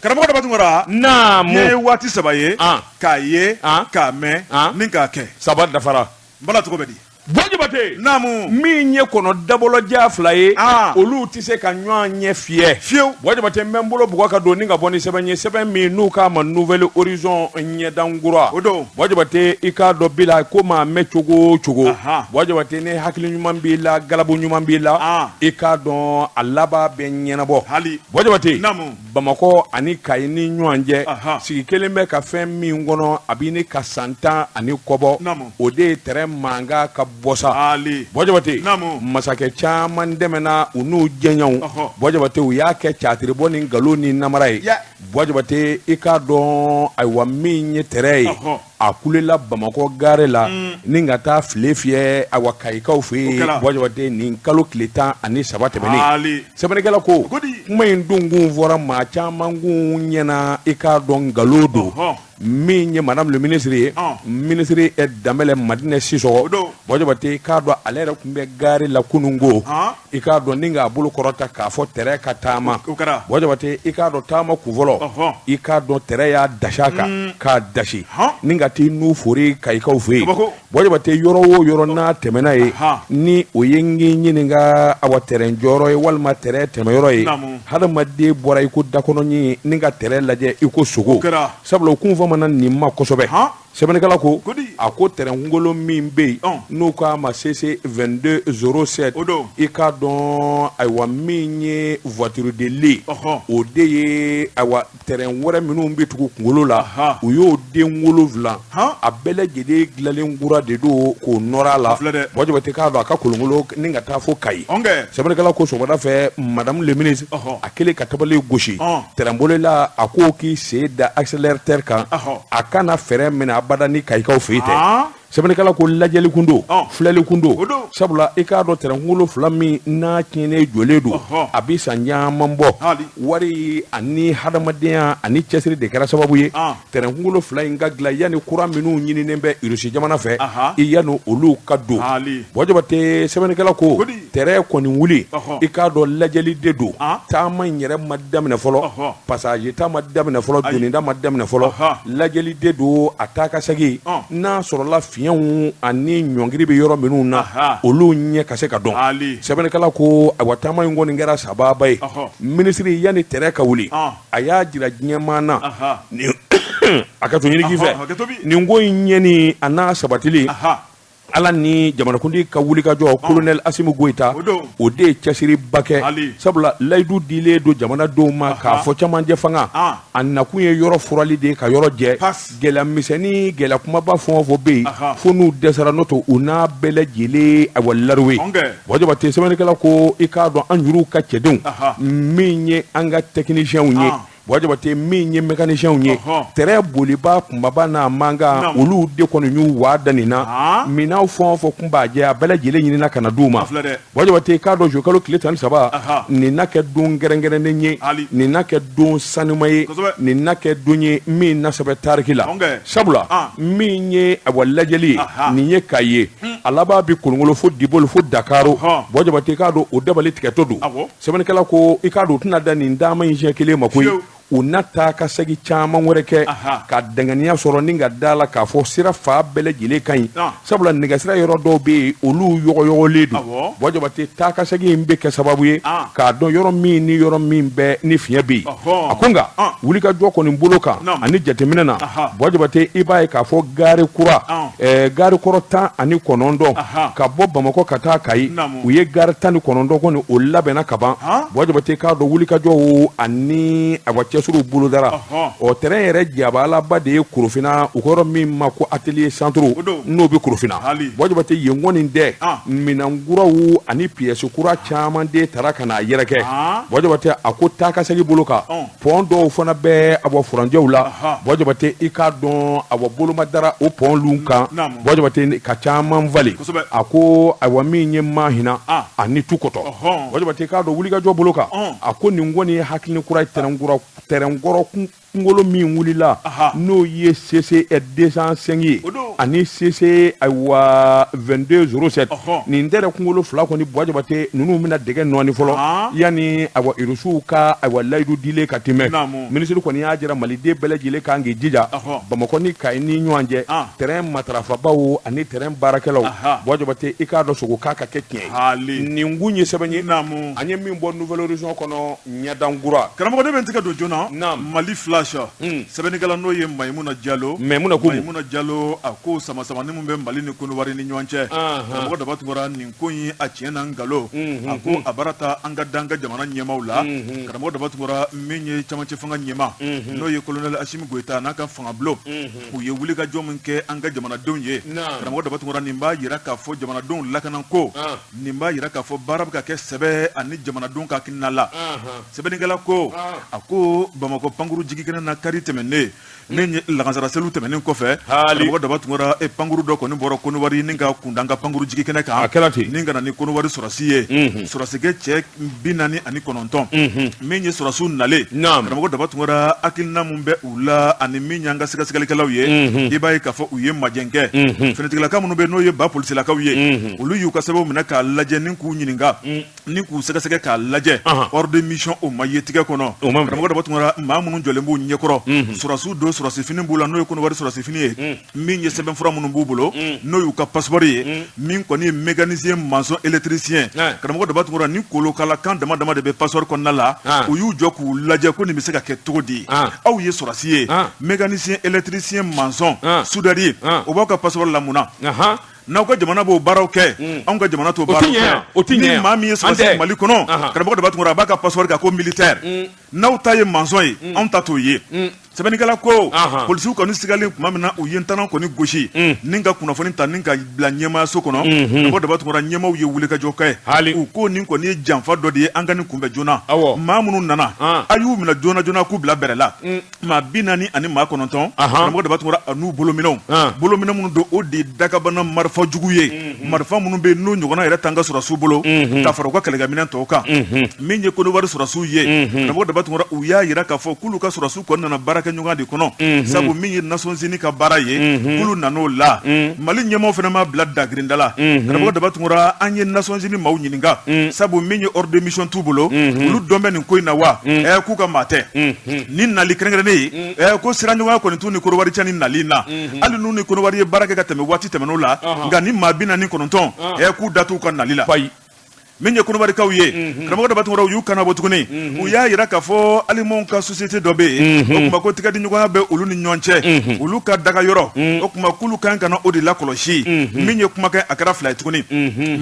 Karamɔgɔ Daba Tunkara. Naamu. Diɲɛ ye waati saba ye. K'a ye. K'a mɛn. Ni k'a kɛ. Saba dafara. N bala cogo bɛ di? Buwa Jabate. Naamu. Min ye kɔnɔ dabɔlɔja fila ye. Olu tɛ se ka ɲɔgɔn ɲɛ fiyɛ. Fiyewu. Buwa Jabate, n bɛ n bolo bugɔ ka don ni ka bɔ ni sɛbɛn ye, sɛbɛn min n'u k'a ma Nouvel Horizon, ɲɛdankura. O don. Buwa Jabate, i k'a dɔn bi la ko maa mɛn cogo o cogo. Buwa Jabate, ni hakili ɲuman b'i la, galabu ɲuman b'i la. I k'a dɔn a laban bɛ ɲɛnabɔ. Hali. Buwa Jabate. Naamu. Bamakɔ ani Kayi ni ɲɔgɔn cɛ, sigi kelen bɛ ka fɛn min kɔnɔ, a bɛ ni ka san 10 ani kɔ bɔ, o de ye tɛrɛn mankan ka bɔ sa. Buwa Jabate, masakɛ caman tɛmɛna u n'u jɛɲɔgɔnw. Buwa Jabate, u y'a kɛ catiribɔ ni nkalon ni namara ye. Buwa Jabate, i k'a dɔn, ayiwa, min ye tɛrɛn ye, a kulela Bamakɔ gare la ni ka taa file fiyɛ, awa, Kayikaw fɛ yen. Buwa Jabate, nin kalo tile 13 tɛmɛnen, sɛbɛnnikɛla ko kuma in donkun fɔra maa caman kun ɲɛna, i k'a dɔn nkalon don. Min ye madame le ministre ye, ministre Danbɛlɛ Madinɛ Sisɔgɔ, Buwa Jabate, i k'a dɔn ale yɛrɛ tun bɛ gare la kunun ko, i k'a dɔn, ni k'a bolo kɔrɔta k'a fɔ tɛrɛn ka taama. Buwa Jabate, i k'a dɔn taama kunfɔlɔ, i k'a dɔn tɛrɛn y'a dasi a kan k'a dasi ni ka t'i nu fori Kayikaw fɛ yen. Buwa Jabate, yɔrɔ o yɔrɔ n'a tɛmɛna ye, ni o ye n k'i ɲininka, awa, tɛrɛn jɔyɔrɔ ye walima tɛrɛn tɛmɛyɔrɔ ye, hadamaden bɔra i ko dakɔnɔɲin ni ka tɛrɛn lajɛ i ko sogo, sabula u kun famana nin ma kosɛbɛ. Sɛbɛnnikɛla ko a ko tɛrɛn kunkolo min bɛ yen n'u k'a ma CC 22 07, i k'a dɔn, ayiwa, min ye voiture de ligne, o de ye, ayiwa, tɛrɛn wɛrɛ minnu bɛ tugu kunkolo la, u y'o den 7, a bɛɛ lajɛlen dilanlen kura de don k'o nɔrɔ a la. Buwa Jabate, k'a dɔn a ka kolonkolo ni ka taa fo Kayi. Sɛbɛnnikɛla ko sɔgɔmada fɛ, madame le ministre, a kɛlen ka tabali gosi, tɛrɛnbolila a ko k'i sen da accélérateur kan, a kana frein minɛ abada ni Kayikaw fɛ yen tɛ. Sɛbɛnnikɛla ko lajɛli kun don, filɛli kun don, sabula i k'a dɔn tɛrɛn kunkolo fila min n'a tiɲɛnen jɔlen don, a bɛ san caman bɔ. Wari ani hadamadenya ani cɛsiri de kɛra sababu ye tɛrɛn kunkolo fila in ka dilan yanni kura minnu ɲininen bɛ Irisi jamana fɛ, i yanni olu ka don. Buwa Jabate, sɛbɛnnikɛla ko tɛrɛn kɔni wuli, i k'a dɔn lajɛli de don. Taama in yɛrɛ ma daminɛ fɔlɔ, passager ta ma daminɛ fɔlɔ, donida ma daminɛ fɔlɔ, lajɛli de don. A taa ka segin, n'a sɔrɔla fiɲɛw ani ɲɔngiri bɛ yɔrɔ minnu na, olu ɲɛ ka se ka dɔn. Sɛbɛnnikɛla ko ayiwa, taama in kɔni kɛra sababa ye. Minisiri, yanni tɛrɛn ka wuli, a y'a jira diɲɛmaa na, a ka to ɲini k'i fɛ nin ko in ɲɛni a n'a sabatili, Ala ni jamanakuntigi ka wulikajɔ, colonel Asimi Goyita, o de ye cɛsiriba kɛ, sabula layidu dilen don jamanadenw ma k'a fɔ cɛmancɛ fanga a nakun ye yɔrɔ furali de ye, ka yɔrɔ jɛ. Gɛlɛya misɛnnin, gɛlɛya kumaba fɛn o fɛn bɛ yen, fo n'u dɛsɛra, n'o tɛ u n'a bɛɛ lajɛlen, ayiwa, laruwe. Buwa Jabate, sɛbɛnnikɛla ko i k'a dɔn an yɛrɛw ka cɛdenw, min ye an ka techniciens ye, Buwa Jabate, min ye mécaniciens ye, tɛrɛn boliba kunbaba n'a mankan, olu de kɔni y'u waa da nin na. Minɛn fɛn o fɛn kun b'a jɛ, a bɛɛ lajɛlen ɲinina ka na d'u ma. Buwa Jabate, k'a dɔn juillet kalo tile 13, nin na kɛ don kɛrɛnkɛrɛnnen ye, nin na kɛ don sanuma ye, nin na kɛ don ye min na sɛbɛn tariki la, sabula min ye, awa, lajɛli ye nin ye k'a ye a laban bɛ kolonkolo fo Diboli fo Dakaro. Buwa Jabate, k'a dɔn o dabali tigɛtɔ don. Sɛbɛnnikɛla ko i k'a dɔn u tɛna dan nin taama in siɲɛ kelen ma koyi, u na taa ka segin caman wɛrɛ kɛ ka danganiya sɔrɔ ni ka da la k'a fɔ sira fan bɛɛ lajɛlen ka ɲi, sabula nɛgɛsira yɔrɔ dɔw bɛ yen, olu yɔgɔyɔgɔlen don. Buwa Jabate, taa ka segin in bɛ kɛ sababu ye k'a dɔn yɔrɔ min ni yɔrɔ min bɛ ni fiɲɛ bɛ yen. A ko nka wulikajɔ kɔni bolo kan ani jateminɛ na, Buwa Jabate, i b'a ye k'a fɔ gari kura, gari kɔrɔ 19 ka bɔ Bamakɔ ka taa Kayi, u ye gari 19 kɔni o labɛnna ka ban. Buwa Jabate, k'a dɔn wulikajɔw ani, awa, cɛsiriw bolodara. Ɔ, tɛrɛn yɛrɛ jabalaba de ye Korofina, u kɔrɔ min ma ko atelier centre, n'o bɛ Korofina. Buwa Jabate, yen kɔni dɛ, minɛn kuraw ani pièces kura caman de tara ka n'a yɛrɛkɛ. Buwa Jabate, a ko taa ka segin bolo kan, pont dɔw fana bɛ, awa, furancɛw la. Buwa Jabate, i k'a dɔn, awa, boloma dara o pont lu kan. Buwa Jabate, ka caman falen. A ko, ayiwa, min ye Mahina ani Tukɔtɔ, Buwa Jabate, k'a dɔn wulikajɔ bolo kan, a ko nin kɔni ye hakili kura ye, tɛrɛn kɔrɔ kun. kunkolo min wulila n'o ye CC 205 ye ani CC ayiwa 2207 nin tɛrɛn kunkolo fila kɔni Buwa Jabate ninnu bɛna dɛgɛ nɔɔni fɔlɔ yanni ayiwa Irisiw ka ayiwa layidu dilen ka tɛmɛ. Minisiri kɔni y'a jira maliden bɛɛ lajɛlen kan k'i jija Bamakɔ ni Kayi ni ɲɔgɔn cɛ tɛrɛn matarafabaw ani tɛrɛn baarakɛlaw Buwa Jabate i k'a dɔn sogo k'a ka kɛ tiɲɛ ye. Nin kun ye sɛbɛn ye an ye min bɔ Nouvel Horizon kɔnɔ ɲɛdankura. Karamɔgɔ ne bɛ n tɛgɛ don joona Mali Flash sɛbɛnnikɛla n'o ye Mayimuna Jalo Mayimuna Jalo a ko sama-samani min bɛ Mali ni Kɔnɔwari ni ɲɔgɔn cɛ karamɔgɔ Daba Tunkara nin ko in a tiɲɛ n'a nkalon a ko a baara ta an ka da an ka jamana ɲɛmaaw la karamɔgɔ Daba Tunkara min ye camancɛ fanga ɲɛmaa n'o ye colonel Asimi Goyita n'a ka fangabulon u ye wulikajɔ min kɛ an ka jamanadenw ye karamɔgɔ Daba Tunkara nin b'a jira k'a fɔ jamanadenw lakana ko nin b'a jira k'a fɔ baara bɛ ka kɛ sɛbɛ ani jamanadenw ka hakilina la sɛbɛnnikɛla ko a ko Bamakɔ pankuru jigikɛnɛ na kari tɛmɛnen min ye lagansara seliw tɛmɛnen kɔfɛ karamɔgɔ Daba Tunkara e pankuru dɔ kɔni bɔra Kɔnɔwari ni ka kunda an ka pankuru jigikɛnɛ kan a kɛra ten ni ka na ni Kɔnɔwari sɔrɔsi ye sɔrɔsikɛ cɛ 49 min ye sɔrɔsiw nalen karamɔgɔ Daba Tunkara hakilina min bɛ u la ani min y'an ka sɛgɛsɛgɛlikɛlaw ye i b'a ye k'a fɔ u ye majɛ kɛ finitigilaka minnu bɛ n'o ye ba polisilakaw ye olu y'u ka sɛbɛnw minɛ k'a lajɛ ni k'u ɲininka ni k'u sɛgɛsɛgɛ k'a lajɛ ordre de mission o ma ye tigɛ kɔnɔ karamɔgɔ Daba Tunkara maa minnu jɔlen b'u ɲɛkɔrɔ sɔrɔsiw don sɔrɔsifini b'u la n'o ye Kɔnɔwari sɔrɔsifini ye min ye sɛbɛnfura minnu b'u bolo n'o y'u ka passeport ye min kɔni ye mécanicien maçon électricien karamɔgɔ Daba Tunkara ni kolokalakan dama dama de bɛ passeport kɔnɔna la u y'u jɔ k'u lajɛ ko nin bɛ se ka kɛ cogo di aw ye sɔrɔsi ye mécanicien électricien maçon soudeur o b'aw ka passeport la mun na n'aw ka jamana b'o baaraw kɛ anw ka jamana t'o baaraw kɛ o tɛ ɲɛ ni maa min ye sɔrɔsi Mali kɔnɔ karamɔgɔ Daba Tunkara a b'a ka passeport kan ko militaire n'aw ta ye maçon ye anw ta t'o ye sɛbɛnnikɛla ko polisiw kɔni sigalen tuma min na u ye ntanan kɔni gosi ni ka kunnafoni ta ni ka bila ɲɛmaayaso kɔnɔ karamɔgɔ Daba Tunkara ɲɛmaaw ye wulikajɔ kɛ u ko nin kɔni ye janfa dɔ de ye an ka nin kunbɛn joona maa minnu nana a y'u minɛ joona joona k'u bila bɛrɛ la maa 49 karamɔgɔ Daba Tunkara an'u bolominɛnw bolominɛn minnu don o de ye dakabana marifa jugu ye marifa minnu bɛ n'o ɲɔgɔnna yɛrɛ t'an ka sɔrɔsiw bolo ka fara u ka kɛlɛkɛminɛn tɔw kan min ye Kɔnɔwari sɔrɔsiw ye karamɔgɔ Daba Tunkara u y'a jira k'a fɔ k'olu ka sɔrɔsiw kɔni nana baarakɛɲɔgɔn de kɔnɔ sabu min ye Nations Unies ka baara ye k'olu nan'o la Mali ɲɛmaaw fana ma bila dagirinda la karamɔgɔ Daba Tunkara an ye Nations Unies maaw ɲininka sabu min ye ordre de mission t'u bolo olu dɔn bɛ nin ko in na wa k'u ka maa tɛ ni nali kɛrɛnkɛrɛnnen ye ko siraɲɔgɔnya kɔni t'u ni Kɔnɔwari cɛ ni nali na hali n'u ni Kɔnɔwari ye baara kɛ ka tɛmɛ waati tɛmɛnenw la nka ni maa 49 k'u da t'u ka nali la min ye Kɔnɔwarikaw ye karamɔgɔ Daba Tunkara u y'u kan labɔ tuguni u y'a jira k'a fɔ alimanw ka société dɔ bɛ yen o tuma ko tɛgɛdiɲɔgɔnya bɛ olu ni ɲɔgɔn cɛ olu ka daga yɔrɔ o tuma k'olu kan ka na o de lakɔlɔsi min ye kumakɛ a kɛra fila ye tuguni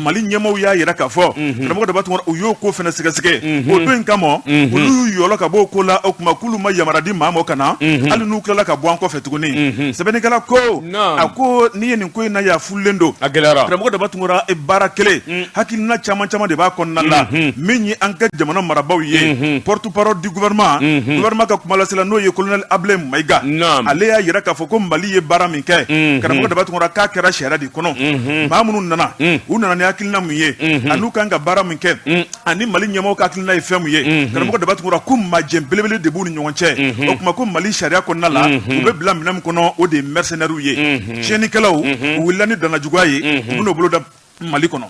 Mali ɲɛmaaw y'a jira k'a fɔ karamɔgɔ Daba Tunkara u y'o ko fana sɛgɛsɛgɛ o don in kama olu y'u yɔlɔ ka bɔ o ko la o tuma k'olu ma yamaruya di maa ma ka na hali n'u tilala ka bɔ an kɔfɛ tuguni sɛbɛnnikɛla ko a ko n'i ye nin ko in na a furulen don a gɛlɛyara karamɔgɔ Daba Tunkara baara kelen hakilina caman caman de b'a kɔnɔna la min ye an ka jamana marabaaw ye porte parole du gouvernement gouvernement ka kumalasela n'o ye colonel Ablaye Mayiga ale y'a jira k'a fɔ ko Mali ye baara min kɛ karamɔgɔ Daba Tunkara k'a kɛra sariya de kɔnɔ maa minnu nana u nana ni hakilina mun ye an'u kan ka baara min kɛ ani Mali ɲɛmaaw ka hakilina ye fɛn mun ye karamɔgɔ Daba Tunkara ko majɛ belebele de b'u ni ɲɔgɔn cɛ o tuma ko Mali sariya kɔnɔna la u bɛ bila minɛn min kɔnɔ o de ye mercenaires ye tiɲɛnikɛlaw u wulila ni dannajuguya ye u bɛn'o bolo da Mali kɔnɔ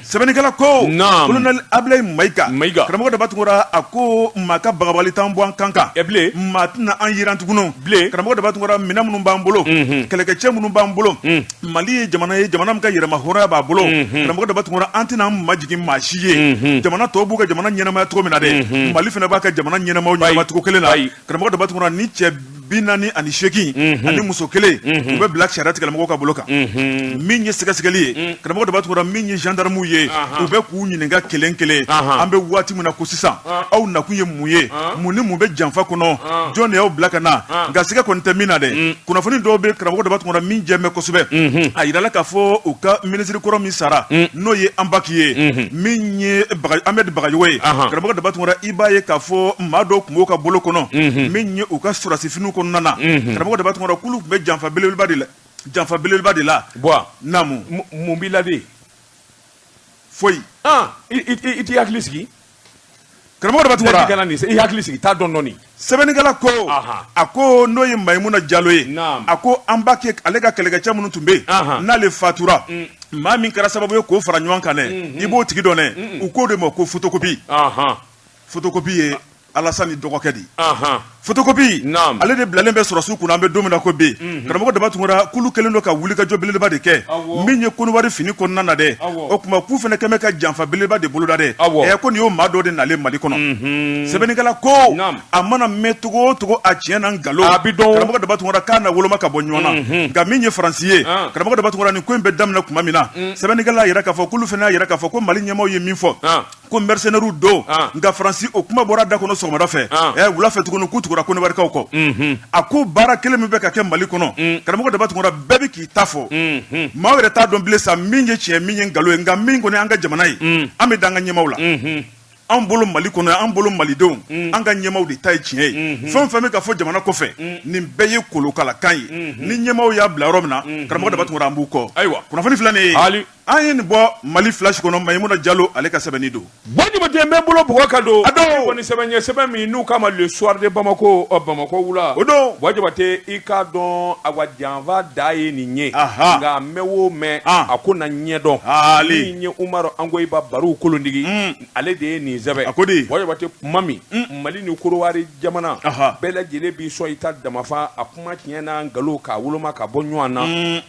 sɛbɛnnikɛla ko colonel Ablaye Mayiga karamɔgɔ Daba Tunkara a ko maa ka bagabagali t'an bɔ an kan kan maa tɛna an yiran tuguni karamɔgɔ Daba Tunkara minɛn minnu b'an bolo kɛlɛkɛcɛ minnu b'an bolo Mali ye jamana ye jamana min ka yɛrɛma hɔrɔnya b'a bolo karamɔgɔ Daba Tunkara an tɛna an majigin maa si ye jamana tɔw b'u ka jamana ɲɛnamaya cogo min na dɛ Mali fana b'a ka jamana ɲɛnamaw ɲɛnama cogo kelen la karamɔgɔ Daba Tunkara ni cɛ 48 ani muso kelen u bɛ bila sariya tigilamɔgɔw ka bolo kan min ye sɛgɛsɛgɛli ye karamɔgɔ Daba Tunkara min ye gendarmew ye u bɛ k'u ɲininka kelen kelen an bɛ waati min na ko sisan aw nakun ye mun ye mun ni mun bɛ janfa kɔnɔ jɔn de y'aw bila ka na nka siga kɔni tɛ min na dɛ kunnafoni dɔw bɛ karamɔgɔ Daba Tunkara min jɛn bɛ kosɛbɛ a yirala k'a fɔ u ka minisiri kɔrɔ min sara n'o ye Anbaki ye min ye Ahmed Bagayogo ye karamɔgɔ Daba Tunkara i b'a ye k'a fɔ maa dɔw tun b'o ka bolo kɔnɔ min ye u ka sɔrɔdasifiniw kɔnɔna na karamɔgɔ Daba Tunkara k'olu tun bɛ janfa belebeleba de la janfa belebeleba de la Buwa naamu mun b'i la de foyi i t'i hakili sigi Karamɔgɔ Daba Tunkara, kana nin i hakili sigi, taa dɔɔni dɔɔni. Sɛbɛnnikɛla ko, a ko n'o ye Mayimuna Jalo ye, a ko an b'a kɛ ale ka kɛlɛkɛcɛ minnu tun bɛ yen, n'ale fatura, maa min kɛra sababu ye k'o fara ɲɔgɔn kan dɛ, i b'o tigi dɔn dɛ, u k'o de ma ko photocopie. Photocopie ye Alasani dɔgɔkɛ de ye. Photocopie, ale de bilalen bɛ sɔrɔsiw kunna an bɛ don min na ko bi. Karamɔgɔ Daba Tunkara, k'olu kɛlen don ka wulikajɔ belebeleba de kɛ min ye Kɔnɔwari fini kɔnɔna na dɛ. O tuma k'u fana kɛlen bɛ ka janfa belebeleba de boloda dɛ. Ɛ, ko nin y'o maa dɔ de nalen Mali kɔnɔ. Sɛbɛnnikɛla ko a mana mɛn cogo o cogo, a tiɲɛ na nkalon, a bɛ dɔn. Karamɔgɔ Daba Tunkara, k'a na woloma ka bɔ ɲɔgɔn na. Nka min ye Faransi ye, karamɔgɔ Daba Tunkara, nin ko in bɛ daminɛ tuma min na, sɛbɛnnikɛla y'a jira k'a fɔ k'olu fana y'a jira k'a fɔ ko Mali ɲɛmaaw ye min fɔ ko mercenaires don, nka Faransi o kuma bɔra da kɔnɔ sɔgɔmada fɛ, wula fɛ tuguni k'u tugura Kɔnɔwarikaw kɔ. A ko baara kelen min bɛ ka kɛ Mali kɔnɔ, karamɔgɔ Daba Tunkara, bɛɛ bɛ k'i ta fɔ, maaw yɛrɛ t'a dɔn bilen sa min ye tiɲɛ, min ye nkalon ye. Nka min kɔni an ka jamana ye, an bɛ da an ka ɲɛmaaw la. An bolo Mali kɔnɔ, an bolo malidenw, an ka ɲɛmaaw de ta ye tiɲɛ ye. Fɛn o fɛn bɛ ka fɔ jamana kɔfɛ, nin bɛɛ ye kolokalakan ye. Ni ɲɛmaaw y'a bila yɔrɔ min na, karamɔgɔ Daba Tunkara, an b'u kɔ. Ayiwa, kunnafoni filɛ nin ye, an ye nin bɔ Mali Flash kɔnɔ, Mayimuna Jalo ale ka sɛbɛnni don. Buwa Jabate, n bɛ bolo bugɔ ka don a don kɔni sɛbɛn ye, sɛbɛn min n'u k'a ma Le Soir de Bamako, Bamakɔ wula o don. Buwa Jabate, i k'a dɔn, awa, janfa da ye nin ye, nka mɛn o mɛn, a ko na ɲɛdɔn. Min ye Umaru Angoyiba Baru Kolondigi, ale de ye nin sɛbɛn. A ko di? Buwa Jabate, tuma min Mali ni Korowari jamana bɛɛ lajɛlen b'i sɔn i ta damafa, a kuma tiɲɛ n'a nkalon k'a woloma ka bɔ ɲɔgɔn na.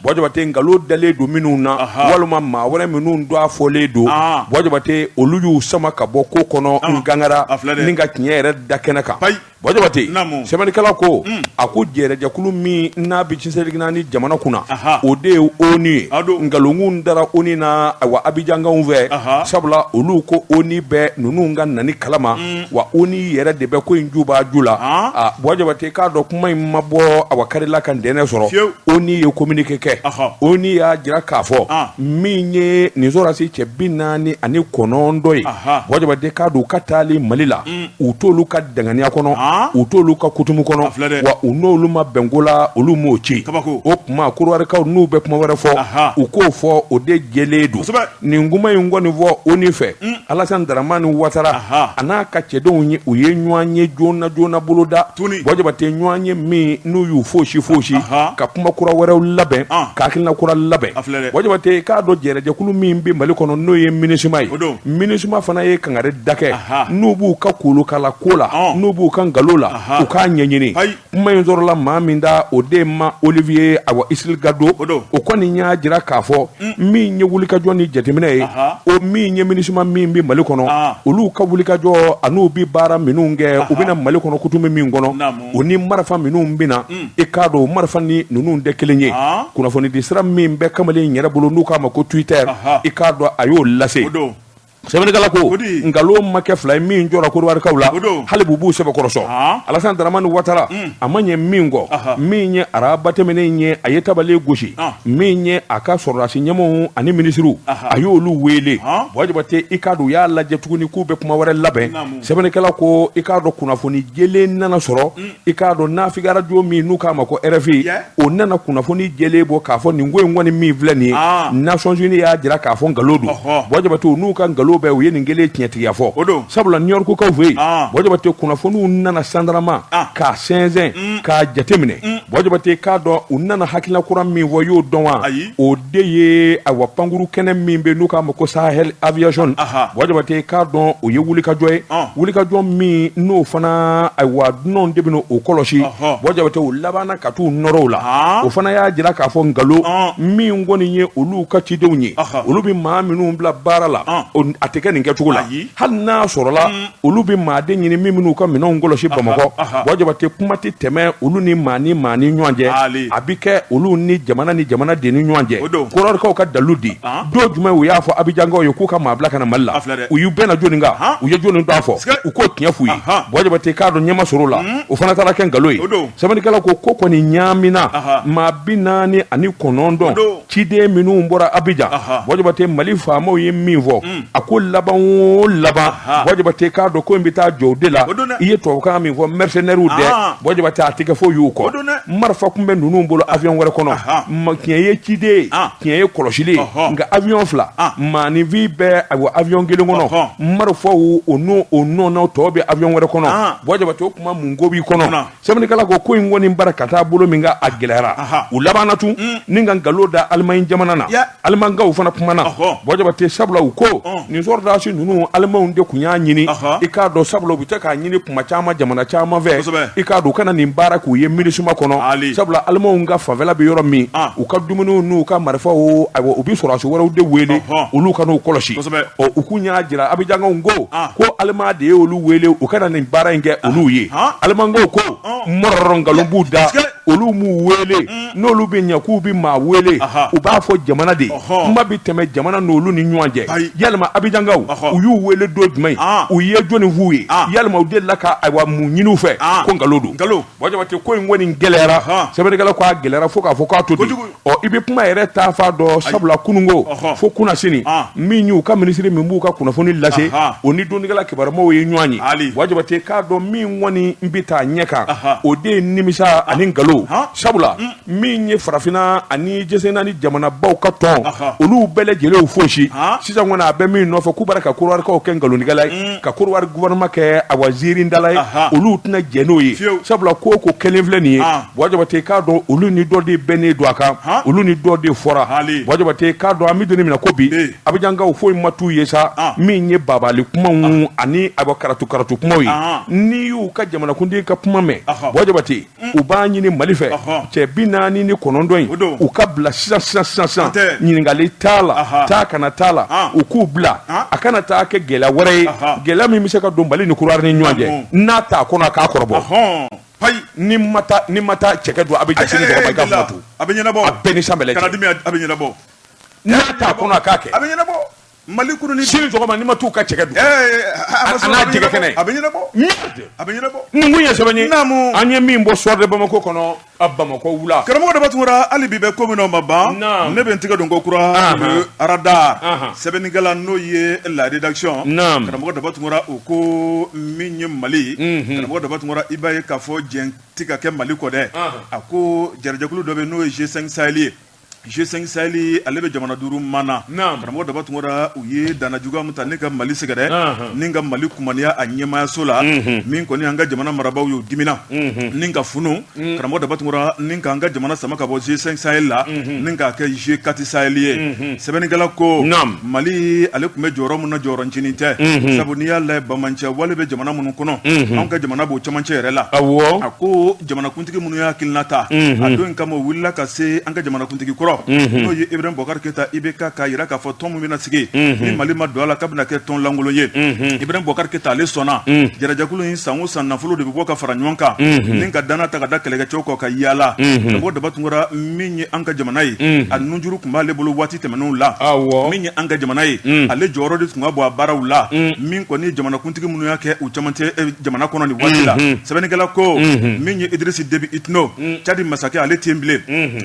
Buwa Jabate, nkalon dalen don minnu na walima maa wɛrɛ minnu don a fɔlen don, Buwa Jabate, olu y'u sama ka bɔ ko kɔnɔ n gangara ni ka tiɲɛ yɛrɛ da kɛnɛ kan. Buwa Jabate, sɛbɛnnikɛla ko, a ko jɛrɛjɛkulu min n'a bɛ diɲɛ naani jamana kunna, o de ye ONU ye. Nkalonkun dara ONU na, awa, Abijankaw fɛ, sabula olu ko ONU bɛ ninnu ka nani kalama, wa ONU yɛrɛ de bɛ ko in juba ju la. Buwa Jabate, k'a dɔn kuma in ma bɔ, awa, karila ka ntɛnɛn sɔrɔ, ONU ye communiqué kɛ. ONU y'a jira k'a fɔ min ye nin sɔrɔdasi cɛ 49 ye, Buwa Jabate, k'a dɔn u ka taali Mali la, u t'olu ka danganiya kɔnɔ, u t'olu ka coutume kɔnɔ, wa u n'olu ma bɛn ko la, olu m'o ci. O tuma Kɔdiwarikaw n'u bɛ kuma wɛrɛ fɔ, u k'o fɔ, o de jɛlen don. Nin kuma in kɔni fɔ ONU fɛ, Alassane Dramane Ouattara a n'a ka cɛdenw ye, u ye ɲɔgɔn ye joona joona boloda. Buwa Jabate, ɲɔgɔn ye min n'u y'u fosi fosi ka kuma kura wɛrɛw labɛn, ka hakilina kura labɛn. Buwa Jabate, k'a dɔn jɛrɛjɛkulu min bɛ Mali kɔnɔ, n'o ye MINUSMA ye, MINUSMA fana ye kangari da kɛ, n'u b'u ka kolokala ko la, n'u b'u ka nkalon la, u k'a ɲɛɲini. Kuma in sɔrɔla maa min da, o de ma Olivier, awa, Silgado. O kɔni y'a jira k'a fɔ min ye wulikajɔ ni jateminɛ ye, o min ye MINUSMA min bɛ Mali kɔnɔ, olu ka wulikajɔ an'u bɛ baara minnu kɛ, u bɛna Mali kɔnɔ coutume min kɔnɔ, o ni marifa minnu bɛ na, i k'a dɔn o marifa ni ninnu tɛ kelen ye. Kunnafonidi sira min bɛ kamalen yɛrɛ bolo, n'u k'a ma ko Twitter, i k'a dɔn a y'o lase. Sɛbɛnnikɛla ko nkalon ma kɛ fila ye min jɔra Kɔdiwarikaw la, hali b'u b'u sɛbɛkɔrɔ sɔn. Alassane Dramane Ouattara, a ma ɲɛ min kɔ, min ye araba tɛmɛnen ye, a ye tabale gosi min ye a ka sɔrɔdasi ɲɛmɔgɔw ani minisiriw, a y'olu wele. Buwa Jabate, i k'a dɔn u y'a lajɛ tuguni k'u bɛ kuma wɛrɛ labɛn. Sɛbɛnnikɛla ko i k'a dɔn kunnafoni jɛlen nana sɔrɔ. I k'a dɔn nafigi arajo min n'u k'a ma ko RFI, o nana kunnafoni jɛlen bɔ k'a fɔ nin ko in kɔni min filɛ nin ye, Nations Unies y'a jira k'a fɔ nkalon don. Buwa Jabate, n'u ka nkalon bɛɛ, u ye nin kelen tiɲɛtigiya fɔ, sabula New York kaw fɛ yen, Buwa Jabate, kunnafoniw nana sandarama k'a sɛnsɛn k'a jateminɛ. Buwa Jabate, k'a dɔn u nana hakilina kura min fɔ, i y'o dɔn wa? O de ye, ayiwa, pankuru kɛnɛ min bɛ n'u k'a ma ko Sahel Aviation. Buwa Jabate, k'a dɔn o ye wulikajɔ ye, wulikajɔ min n'o fana, ayiwa, dunanw de bɛna o kɔlɔsi. Buwa Jabate, u labanna ka t'u nɔrɔ o la. O fana y'a jira k'a fɔ nkalon min kɔni ye olu ka cidenw ye, olu bɛ maa minnu bila baara la, a tɛ kɛ nin kɛcogo la. Hali n'a sɔrɔla olu bɛ maaden ɲini min bɛn'u ka minɛnw kɔlɔsi Bamakɔ, Buwa Jabate, kuma tɛ tɛmɛ olu ni maa ni maa ni ɲɔgɔn cɛ, a bɛ kɛ olu ni jamana ni jamana de ni ɲɔgɔn cɛ. Kɔdiwarikaw ka dalu di don jumɛn u y'a fɔ Abijankaw ye k'u ka maa bila ka na Mali la? U y'u bɛnna jɔni kan? U ye jɔni tɔgɔ fɔ? U k'o tiɲɛ f'u ye. Buwa Jabate, k'a dɔn ɲɛ ma sɔrɔ o la, o fana taara kɛ nkalon ye. Sɛbɛnnikɛla ko ko kɔni ɲaamina maa 49 ciden minnu bɔra Abijan, Buwa Jabate, Mali faamaw ye min fɔ, a ko laban o laban, Buwa Jabate, k'a dɔn ko in bɛ taa jɔ o de la. I ye tubabukan min fɔ, mercenaires dɛ, Buwa Jabate, a tɛ kɛ foyi y'u kɔ. Marifa tun bɛ ninnu bolo avion wɛrɛ kɔnɔ. Tiɲɛ ye ciden ye, tiɲɛ ye kɔlɔsili ye, nka avion fila, maaninfin bɛ ayiwa avion kelen kɔnɔ, marifaw o n'o o nɔnɔ tɔ bɛ avion wɛrɛ kɔnɔ. Buwa Jabate, o kuma mun ko b'i kɔnɔ? Sɛbɛnnikɛla ko in kɔni bara ka taa bolo min kan, a gɛlɛyara. U labanna tun ni ka nkalon da Alimaɲi jamana na. Alimankaw fana kumana, Buwa Jabate, sabula u ko nin sɔrɔdasi ninnu, Alimanw de tun y'a ɲini. I k'a dɔn, sabula u bɛ to k'a ɲini kuma caman jamana caman fɛ, i k'a dɔn, u kana nin baara k'u ye MINUSMA kɔnɔ, sabula Alimanw ka fanfɛla bɛ yɔrɔ min, u ka dumuniw n'u ka marifaw, ayiwa, u bɛ sɔrɔdasi wɛrɛw de wele, olu ka n'u kɔlɔsi. Ɔ, u kun y'a jira Abijankaw ko ko Aliman de ye olu wele u kana nin baara in kɛ olu ye. Alimankaw ko mɔrɔrɔ, nkalon b'u da, olu m'u wele. N'olu bɛ ɲɛ k'u bɛ maa wele, u b'a fɔ jamana de ye, kuma bɛ tɛmɛ jamana n'olu ni ɲɔgɔn cɛ. Yalima Abijankaw, u y'u wele don jumɛn? U ye jɔnni f'u ye? Yalima u delila ka, ayiwa, mun ɲini u fɛ? Ko nkalon don. Buwa Jabate, ko in kɔni gɛlɛyara. Sɛbɛnnikɛla ko a gɛlɛyara fo k'a fɔ k'a to ten. Ɔ, i bɛ kuma yɛrɛ taa fa dɔn, sabula kununko fo kunnasini, min y'u ka minisiri min b'u ka kunnafoni lase, o ni dɔnnikɛla kibarumaw ye ɲɔgɔn ye. Buwa Jabate, k'a dɔn min kɔni bɛ taa ɲɛ kan, o de ye nimisa ani nkalon, sabula min ye farafinna ani diɲɛ naani jamanabaw ka tɔn, olu bɛɛ lajɛlen fosi. Sisan kɔni, a bɛ min nɔfɛ, k'u b'a ka Kɔdiwarikaw kɛ nkalontigɛla ye, ka Kɔdiwari gouvernement kɛ, awa, ziirindala ye, olu tɛna jɛn n'o ye, sabula ko ko kelen filɛ nin ye. Buwa Jabate, k'a dɔn olu ni dɔ de bɛnnen don a kan, olu ni dɔ de fɔra. Buwa Jabate, k'a dɔn an bɛ don min na ko bi, Abijankaw foyi ma t'u ye sa min ye babali kumaw ani awa karatu karatu kumaw ye. N'i y'u ka jamanakuntigi ka kuma mɛn, Buwa Jabate, u b'a ɲini Mali fɛ, cɛ 49 in, u ka bila sisan sisan sisan sisan, ɲininkali t'a la, taa kana t'a la, u k'u bila, a kana taa kɛ gɛlɛya wɛrɛ ye, gɛlɛya min bɛ se ka don Mali ni Kɔdiwari ni ɲɔgɔn cɛ. N'a t'a kɔnɔ, a k'a kɔrɔbɔ. Payi. Ni ma taa, ni ma taa cɛkɛ don Abijan sini sɔgɔma, i ka fɔ to. A bɛ ɲɛnabɔ. A bɛɛ ni san bɛlɛ cɛ. Kana dimi, a bɛ ɲɛnabɔ. N'a t'a kɔnɔ, a k'a kɛ. A bɛ ɲɛnabɔ. Mali kuru ni sini sɔgɔma, n'i ma t'u ka cɛkɛ dun. A n'a jɛgɛ kɛnɛ. A bɛ ɲɛnabɔ. Merde. A bɛ ɲɛnabɔ. Nin kun ye sɛbɛn ye. Naamu. An ye min bɔ Soir de Bamako kɔnɔ, a Bamakɔ wula. Karamɔgɔ Daba Tunkara, hali bi bɛ ko min na, o ma ban. Naam. Ne bɛ n tigɛ don ko kura le radar. Sɛbɛnnikɛla n'o ye la rédaction. Naam. Karamɔgɔ Daba Tunkara, o ko min ye Mali. Karamɔgɔ Daba Tunkara, i b'a ye k'a fɔ jɛn tɛ ka kɛ Mali kɔ dɛ. A ko jɛrɛjɛkulu dɔ bɛ yen n'o ye G5 Sahel ye. G5 Sahel, ale bɛ jamana duuru mana. Karamɔgɔ Daba Tunkara, u ye danna juguya min ta ni ka Mali sɛgɛrɛ, ni ka Mali kumaniya a ɲɛmaayaso la, min kɔni an ka jamana marabaaw y'u dimina ni ka funu, karamɔgɔ Daba Tunkara, ni k'an ka jamana sama ka bɔ G5 Sahel la, ni k'a kɛ G4 Sahel ye. Sɛbɛnnikɛla ko Mali, ale tun bɛ jɔyɔrɔ min na, jɔyɔrɔ ncinin tɛ, sabu n'i y'a lajɛ, banbaanciya wale bɛ jamana minnu kɔnɔ, anw ka jamana b'o cɛmancɛ yɛrɛ la. A ko jamanakuntigi minnu y'a hakilina ta a don kama, u wulila ka se an ka jamanakuntigi kɔrɔ, n'o ye Ibrahim Boubacar Keita IBK, k'a jira k'a fɔ tɔn min bɛna sigi, ni Mali ma don a la, k'a bɛna kɛ tɔn lankolon ye. Ibrahim Boubacar Keita, ale sɔnna. Jɛrɛjɛkulu in, san o san, nafolo de bɛ bɔ ka fara ɲɔgɔn kan ni ka dana ta ka da kɛlɛkɛcɛw kɔ ka yaala. Karamɔgɔ Daba Tunkara, min ye an ka jamana ye, a nunjuru tun b'ale bolo waati tɛmɛnenw la. Min ye an ka jamana ye, ale jɔyɔrɔ de tun ka bon a baaraw la. Min kɔni ye jamanakuntigi minnu y'a kɛ u cɛmancɛ jamana kɔnɔ nin waati la, sɛbɛnnikɛla ko min ye Idrisi Debi Itno, Cadi masakɛ, ale tɛ yen bilen.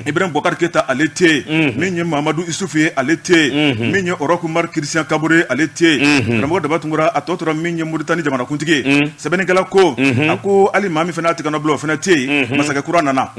Ibrahim Boubacar Keita, ale tɛ yen. Min ye Mamadu Isufu ye, ale tɛ yen. Min ye Roch Marc Christian Kabore, ale tɛ yen. Karamɔgɔ Daba Tunkara, a tɔ tora min ye Moritani jamanakuntigi ye. Sɛbɛnnikɛla ko, a ko hali maa min fana y'a tigɛ bila, o fana tɛ yen. Masakɛ kura nana.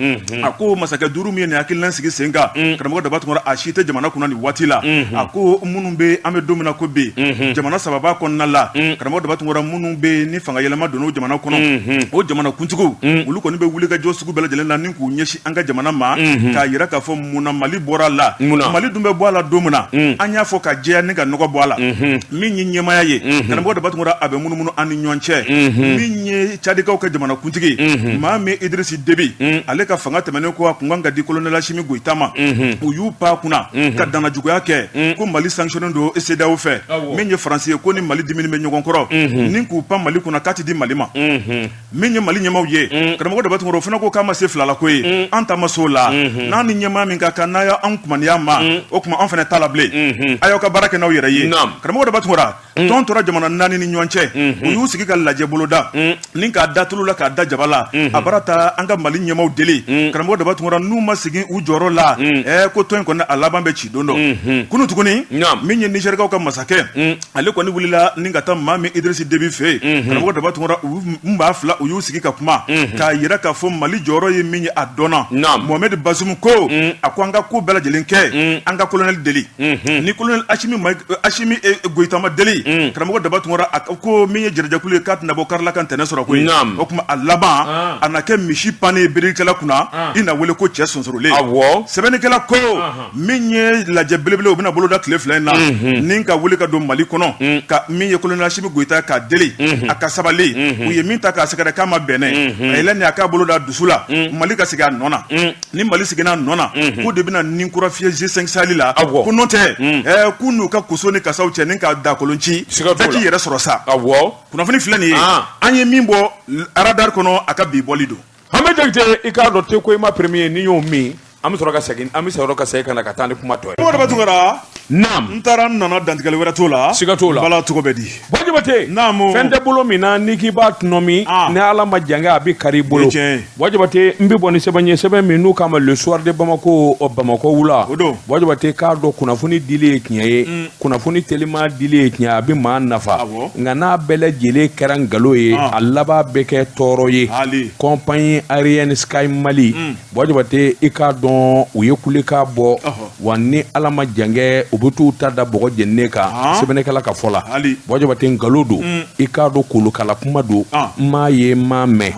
A ko masakɛ duuru min ye nin hakilina sigi sen kan, karamɔgɔ Daba Tunkara, a si tɛ jamana kunna nin waati la. A ko minnu bɛ, an bɛ don min na ko bi, jamana saba b'a kɔnɔna la, karamɔgɔ Daba Tunkara, minnu bɛ ni fanga yɛlɛma donna o jamana kɔnɔ, o jamana kuntigiw, olu kɔni bɛ wuli ka jɔ sugu bɛɛ lajɛlen na ni k'u ɲɛsin an ka jamana ma, k'a jira k'a fɔ munna Mali bɔra a la. Mali dun bɛ bɔ a la don min na, an y'a fɔ ka jɛya ni ka nɔgɔ bɔ a la. Min ye ɲɛmaaya ye, karamɔgɔ Daba Tunkara, a bɛ munumunu an ni ɲɔgɔn cɛ. Min ye Cadikaw ka jamanakuntigi, maa min Idrisi Debi, ale ka fanga tɛmɛnen kɔ, a kun kan ka di colonel Asimi Goyita ma, u y'u pan kunna ka danna juguya kɛ ko Mali sanctionné don CEDEAO fɛ. Min ye Faransi ye, ko ni Mali dimini bɛ ɲɔgɔn kɔrɔ, ni k'u pan Mali kunna k'a tɛ di Mali ma. Min ye Mali ɲɛmaaw ye, karamɔgɔ Daba Tunkara, o fana ko k'a ma se filala ko ye, an ta ma s'o la. N'a ni ɲɛmaa min ka kan, n'a n'a y'an kumaniya ma, o tuma an fana t'a la bilen, a y'aw ka baara kɛ n'aw yɛrɛ ye. Karamɔgɔ Daba Tunkara, tɔn tora jamana naani ni ɲɔgɔn cɛ, u y'u sigi ka lajɛ boloda ni k'a da tulu la, k'a da jaba la. A baara ta an ka Mali ɲɛmaaw deli, karamɔgɔ Daba Tunkara, n'u ma segin u jɔyɔrɔ la, ko tɔn in kɔni a laban bɛ ci don dɔ. Kunu tuguni, min ye Nizɛrikaw ka masakɛ, ale kɔni wulila ni ka taa maa min Idrisi Debi fɛ yen, karamɔgɔ Daba Tunkara, u maa fila u y'u sigi ka kuma k'a yira k'a fɔ Mali jɔyɔrɔ ye min ye, a dɔnna. Mohamed Bazoum ko a ko an ka ko bɛɛ lajɛlen kɛ, an ka colonel deli, ni colonel Asimi Goyita ma deli, karamɔgɔ Daba Tunkara, a ko min ye jɛrɛjɛkulu ye, k'a tɛna bɔ karila ka ntɛnɛn sɔrɔ koyi. O tuma a laban a na kɛ misi pannen birikɛla kunna, i na wele ko cɛ sonsorolen. Sɛbɛnnikɛla ko min ye lajɛ belebele, o bɛna boloda tile 2 in na, ni ka wuli ka don Mali kɔnɔ, ka min ye colonel Asimi Goyita k'a deli a ka sabali, u ye min ta k'a sɛgɛrɛ k'a ma bɛn, a yɛlɛ ni a k'a bolo da dusu la, Mali ka segin a nɔ na. Ni Mali seginna a nɔ na, k'o de bɛna ni kura fiyɛ G5 Sahel la. Ko n'o tɛ, k'u n'u ka koso ni kasaw cɛ ni ka dakolon ci, bɛɛ k'i yɛrɛ sɔrɔ sa. Kunnafoni filɛ nin ye, an ye min bɔ radar kɔnɔ, a ka bi bɔli don. An bɛ Jakite, i k'a dɔn te ko i ma premier ni y'o min, an bɛ sɔrɔ ka segin, an bɛ sɔrɔ ka segin ka na ka taa ni kuma tɔ ye. Karamɔgɔ Daba Tunkara. Naam. N taara, n nana, dantigɛli wɛrɛ t'o la. Siga t'o la. Bala, cogo bɛ di? Bɔ Jabate. Naamu. Fɛn tɛ bolo min na n'i k'i b'a tɔnɔmi, ni Ala ma jan kɛ, a bɛ kari i bolo. O ye tiɲɛ ye. Bɔ Jabate, n bɛ bɔ ni sɛbɛn ye, sɛbɛn min n'u k'a ma Le Soir de Bamako, Bamakɔ wula. O don. Bɔ Jabate, k'a dɔn kunnafoni dili ye tiɲɛ ye, kunnafoni telima dili ye tiɲɛ, a bɛ maa nafa. Nka n'a bɛɛ lajɛlen kɛra nkalon ye, a laban bɛ kɛ tɔɔrɔ ye. Ali. Compagnie aérienne Sky Mali, Bɔ Jabate, i k'a dɔn u ye kulekan bɔ. Wa ni Ala ma jan kɛ, u bɛ t'u ta da bɔgɔ jeninen kan. Sɛbɛnnikɛla ka fɔ la, Bɔ Jabate, nkalon don, i k'a dɔn kolokala kuma don. N m'a ye, n m'a mɛn.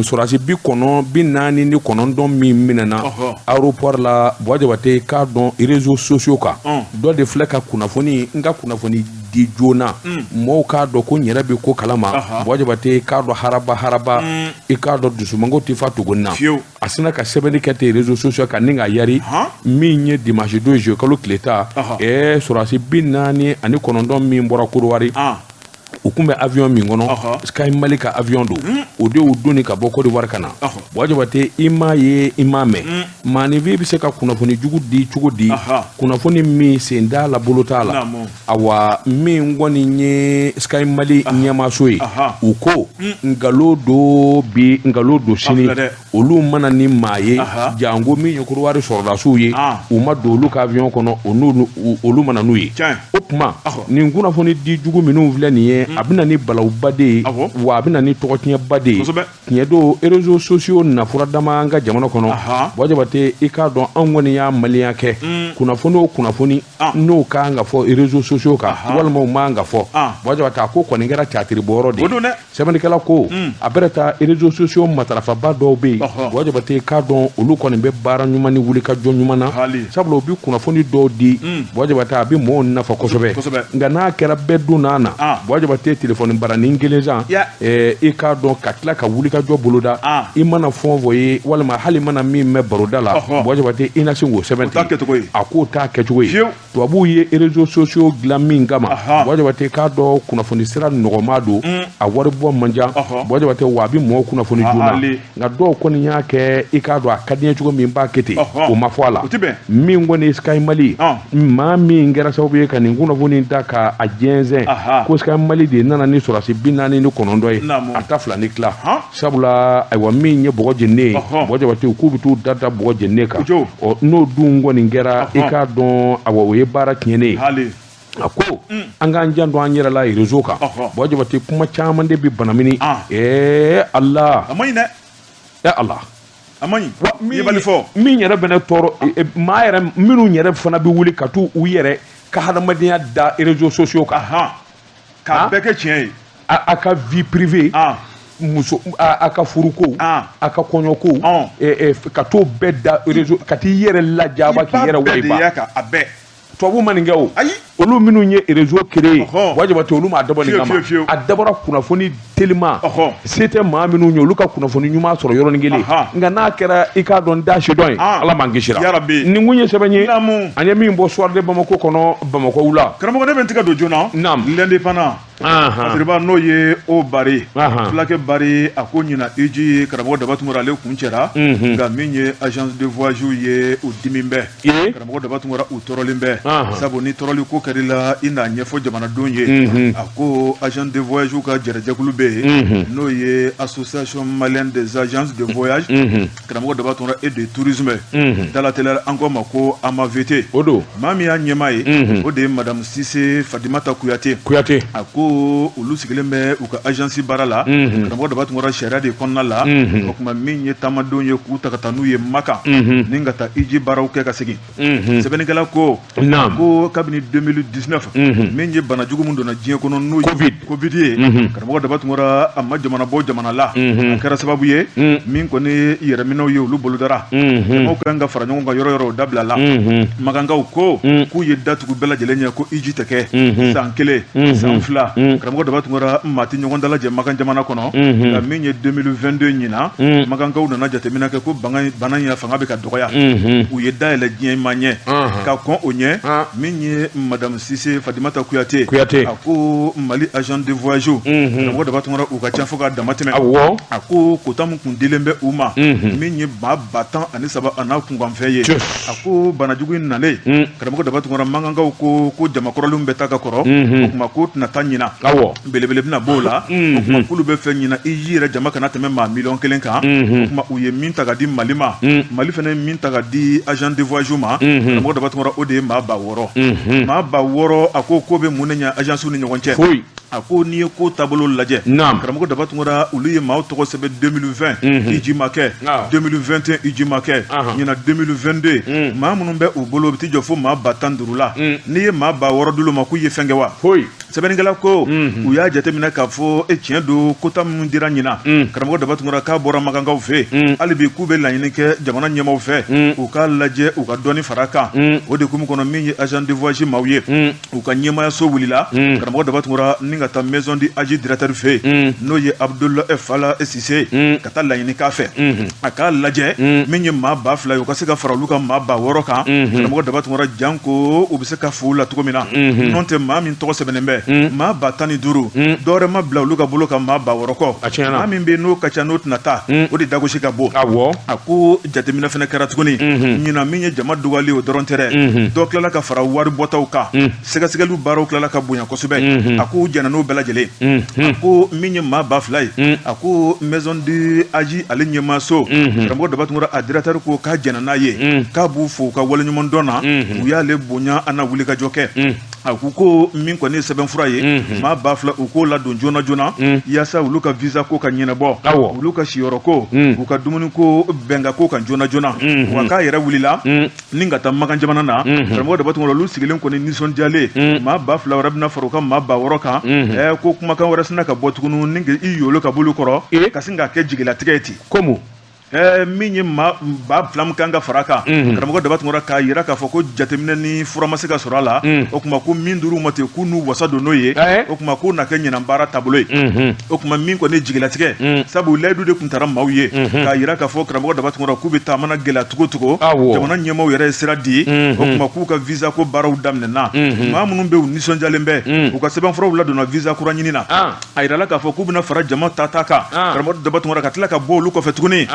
Sɔrɔdasi 49 min minɛna aéroport la, Bɔ Jabate, i k'a dɔn réseaux sociaux kan, dɔ de filɛ ka kunnafoni, n ka kunnafoni di joona, mɔgɔw k'a dɔn ko n yɛrɛ bɛ ko kalama. Bɔ Jabate, i k'a dɔn haraba haraba, i k'a dɔn dusumango tɛ fa tuguni na. A sina ka sɛbɛnni kɛ ten réseaux sociaux kan ni k'a yari min ye dimanche don, juillet kalo tile 10, sɔrɔdasi 49 min bɔra Kodowari, u tun bɛ avion min kɔnɔ, Sky Mali ka avion don, o de y'u donni ka bɔ Côte d'Ivoire ka na. Bɔ Jabate, i m'a ye, i m'a mɛn, maaninfin bɛ se ka kunnafoni jugu di cogo di? Kunnafoni min sen t'a la, bolo t'a la. Awa, min kɔni ye Sky Mali ɲɛmaaso ye, u ko nkalon don bi, nkalon don sini, olu ma na ni maa ye, janko min ye Kodowari sɔrɔdasiw ye, u ma don olu ka avion kɔnɔ, olu ma na n'u ye. O tuma nin kunnafoni di jugu minnu filɛ nin ye, a bɛ na ni balawuba de ye, wa a bɛ na ni tɔgɔtiɲɛba de ye. Tiɲɛ don, réseaux sociaux nafura dama an ka jamana kɔnɔ. Bɔ Jabate, i k'a dɔn anw kɔni y'a maliyɛn kɛ, kunnafoni o kunnafoni n'o kan ka fɔ réseaux sociaux kan walima o man ka fɔ, Bɔ Jabate, a ko kɔni kɛra catiri bɔyɔrɔ de ye. Sɛbɛnnikɛla ko a bɛrɛ taa réseaux sociaux matarafaba dɔw bɛ yen, Bɔ Jabate, i k'a dɔn olu kɔni bɛ baara ɲuman ni wulikajɔ ɲuman na, sabula u bɛ kunnafoni dɔw di, Bɔ Jabate, a bɛ mɔgɔw nafa kosɛbɛ. Nka n'a kɛra bɛɛ donna na, Bɔ Jabate, telefɔni baranin kelen san, i k'a dɔn ka tila ka wulikajɔ boloda, i mana fɛn o fɛn ye walima hali mana min mɛn baroda la, Bɔ Jabate, i na se k'o sɛbɛn ten. A k'o t'a kɛcogo ye. Tubabuw ye réseaux sociaux dilan min kama, Bɔ Jabate, k'a dɔn kunnafoni sira nɔgɔma don, a wari bɔ man ca, Bɔ Jabate, wa a bɛ mɔgɔw kunnafoni joona. Nka dɔw kɔni y'a kɛ, i k'a dɔn a ka di n ye cogo min, n b'a kɛ ten, o ma fɔ a la. Min kɔni ye Sky Mali, maa min kɛra sababu ye ka nin kunnafoni ta ka a jɛnsɛn ko Sky Mali de nana ni sɔrɔdasi 49 ye, a ta fila ni tila, sabula ayiwa min ye bɔgɔ jeninen ye, Bɔ Jabate, k'u bɛ t'u da da bɔgɔ jeninen kan. Ɔ, n'o dun kɔni kɛra, i k'a dɔn awa o ye baara tiɲɛnen ye. A ko an k'an janto an yɛrɛ la réseau kan. Bɔ Jabate, kuma caman de bɛ banamini. Ɛɛ Ala, a man ɲi dɛ. Ɛ Ala, a man ɲi, yebali fɔ. Min yɛrɛ bɛ ne tɔɔrɔ, maa yɛrɛ minnu yɛrɛ fana bɛ wuli ka t'u u yɛrɛ ka hadamadenya da réseaux sociaux kan, k'a bɛɛ kɛ tiɲɛ ye, a ka vie privée, muso a ka furuko, a ka kɔɲɔko, ka t'o bɛɛ da réseau, ka t'i yɛrɛ lajaba, k'i yɛrɛ wayiba. A bɛɛ. Tubabu ma nin kɛ o. Ayi. Olu minnu ye réseau créé, Buwa Jabate, olu m'a dabɔ nin kama. A dabɔra kunnafoni telima, se tɛ maa minnu ye, olu ka kunnafoni ɲuman sɔrɔ yɔrɔnin kelen. Nka n'a kɛra i k'a dɔn da sidɔn ye, Ala m'an kisira. Nin kun ye sɛbɛn ye an ye min bɔ Soir de Bamako kɔnɔ Bamakɔ wula. Karamɔgɔ, ne bɛ n tɛgɛ don joona L'Indépendant. Fasiriba, n'o ye o Bari fulakɛ Bari, a ko ɲina hiji, karamɔgɔ Daba Tunkara, ale kuncɛra, nka min ye agence de voyage ye, u dimi bɛ. Karamɔgɔ Daba Tunkara, u tɔɔrɔlen bɛ, sabu ni tɔɔrɔli ko kɛra la, i n'a ɲɛfɔ jamanadenw ye. A ko agence de voyage ka jɛrɛjɛkulu bɛ yen, n'o ye Association malienne des agences de voyage, karamɔgɔ Daba Tunkara, et de tourisme, dalatɛla an ko ma ko AMAVT. O don. Maa min y'a ɲɛmaa ye, o de ye madame Sise Fadimata Kuyate. Kuyate. A ko olu sigilen bɛ u ka agence baara la, karamɔgɔ Daba Tunkara, sariya de kɔnɔna la. O tuma, min ye taamadenw ye k'u ta ka taa n'u ye Maka ni ka taa hiji baaraw kɛ ka segin. Sɛbɛnnikɛla ko ko kabini 2019, min ye bana jugu min donna diɲɛ kɔnɔ, n'o ye Covid ye, karamɔgɔ Daba Tunkara, a ma jamana bɔ jamana la. A kɛra sababu ye, min kɔni yɛrɛminɛw ye, olu bolodara. Jamaw kan ka fara ɲɔgɔn kan yɔrɔ yɔrɔ, o dabila la. Makankaw ko k'u ye datugu bɛɛ lajɛlen ɲɛ, ko hiji tɛ kɛ san kelen, san 2. Karamɔgɔ Daba Tunkara, maa tɛ ɲɔgɔn dalajɛ Makan jamana kɔnɔ. Nka min ye 2022 ɲinan, Makankaw nana jateminɛ kɛ ko bana in fanga bɛ ka dɔgɔya. U ye dayɛlɛ diɲɛ ma ɲɛ ka kɔn o ɲɛ. Min ye madame Sise Fadimata Kuyate, Kuyate, a ko Mali agent de voyage, karamɔgɔ Daba Tunkara, u ka ca fo ka dama tɛmɛ. A ko quota min kun dilen bɛ u ma, min ye maa 13 000 a n'a kunkanfɛn ye, a ko banajugu in nalen, karamɔgɔ Daba Tunkara, Makankaw ko jama kɔrɔlenw bɛ taa ka kɔrɔ. O tuma k'o tɛna taa ɲina, belebele bɛna b'o la. O tuma k'olu bɛ fɛ ɲina hiji yɛrɛ jama kana tɛmɛ maa miliyɔn 1 kan. O tuma u ye min ta ka di Mali ma, Mali fana ye min ta ka di agent de voyage ma, karamɔgɔ Daba Tunkara, o de ye maa 6000. Maa 6000, a ko ko bɛ mun de ɲɛ agence ni ɲɔgɔn cɛ? Foyi. A ko n'i ye ko taabolo lajɛ, karamɔgɔ Daba Tunkara, olu ye maaw tɔgɔ sɛbɛn 2020, hiji ma kɛ, 2021, hiji ma kɛ, ɲina 2022, maa minnu bɛ u bolo, u bɛ t'i jɔ fo maa 15 000 la. N'i ye maa 6000 d'olu ma, k'u ye fɛn kɛ wa? Foyi. Sɛbɛnnikɛla ko u y'a jateminɛ k'a fɔ e tiɲɛ don, quota minnu dira ɲina, karamɔgɔ Daba Tunkara, k'a bɔra Makankaw fɛ yen. Hali bi k'u bɛ laɲini kɛ jamana ɲɛmaaw fɛ, u k'a lajɛ, u ka dɔɔni fara a kan. O de hukumu kɔnɔ, min ye agent de voyage maaw ye, u ka ɲɛmaayaso wulila, karamɔgɔ Daba Tunkara, ni ka taa maison du hadj directeur fɛ yen, n'o ye Abdoulaye Fala Sise, ka taa laɲini k'a fɛ, a k'a lajɛ, min ye maa 2000 ye, u ka se ka fara olu ka maa 6000 kan, karamɔgɔ Daba Tunkara, janko u bɛ se ka fo la cogo min na. N'o tɛ, maa min tɔgɔ sɛbɛnnen bɛ maa 15 000, dɔwɛrɛ ma bila olu ka bolo kan maa 6000 kɔ. Maa min bɛ yen n'o ka ca, n'o tɛna taa, o de dagosi ka bon. A ko jateminɛ fana kɛra tuguni ɲinan, min ye jama dɔgɔyali, o dɔrɔn tɛ dɛ, dɔ tilala ka fara wari bɔtaw kan. Sɛgɛsɛgɛliw baaraw tilala ka bonya kosɛbɛ. A ko u jɛnna n'o bɛɛ lajɛlen. A ko min ye maa 2000 ye, a ko maison du hadj ale ɲɛmaaso, karamɔgɔ Daba Tunkara, a directeur ko k'a jɛnna n'a ye, k'a b'u fo u ka waleɲuman dɔn na, u y'ale bonya a na wulikajɔ kɛ. A ko min kɔni ye sɛbɛnfura ye, maa 2000, u k'o ladon joona joona, yaasa olu ka visa ko ka ɲɛnabɔ, olu ka siyɔrɔ ko, u ka dumuni ko, bɛnka ko kan joona joona. Wa k'a yɛrɛ wulila ni ka taa Makan jamana na, karamɔgɔ Daba Tunkara, olu sigilen kɔni nisɔndiyalen, maa 2000 wɛrɛ bɛna fara u ka maa 6000 kan. Ko kumakan wɛrɛ sina ka bɔ tuguni ni i y'olu ka bolo kɔrɔ ka sin k'a kɛ jigilatigɛ ye ten. Komi Min ye maa 2000 min kan ka fara kan, karamɔgɔ Daba Tunkara, k'a yira k'a fɔ ko jateminɛ ni fura ma se ka sɔrɔ a la. O tuma ko min dir'u ma ten, k'u n'u wasa don n'o ye. O tuma k'o na kɛ ɲinan baara taabolo ye. O tuma min kɔni ye jigilatigɛ, sabu layidu de tun taara maaw ye k'a yira k'a fɔ, karamɔgɔ Daba Tunkara, k'u bɛ taa, mana gɛlɛya cogo cogo, jamana ɲɛmaaw yɛrɛ ye sira di. O tuma k'u ka visa ko baaraw daminɛna. Maa minnu bɛ, u nisɔndiyalen bɛ, u ka sɛbɛnfuraw ladonna visa kura ɲini na. A yirala k'a fɔ k'u bɛna fara jama ta ta kan, karamɔgɔ Daba Tunkara, ka tila ka bɔ olu kɔfɛ tuguni.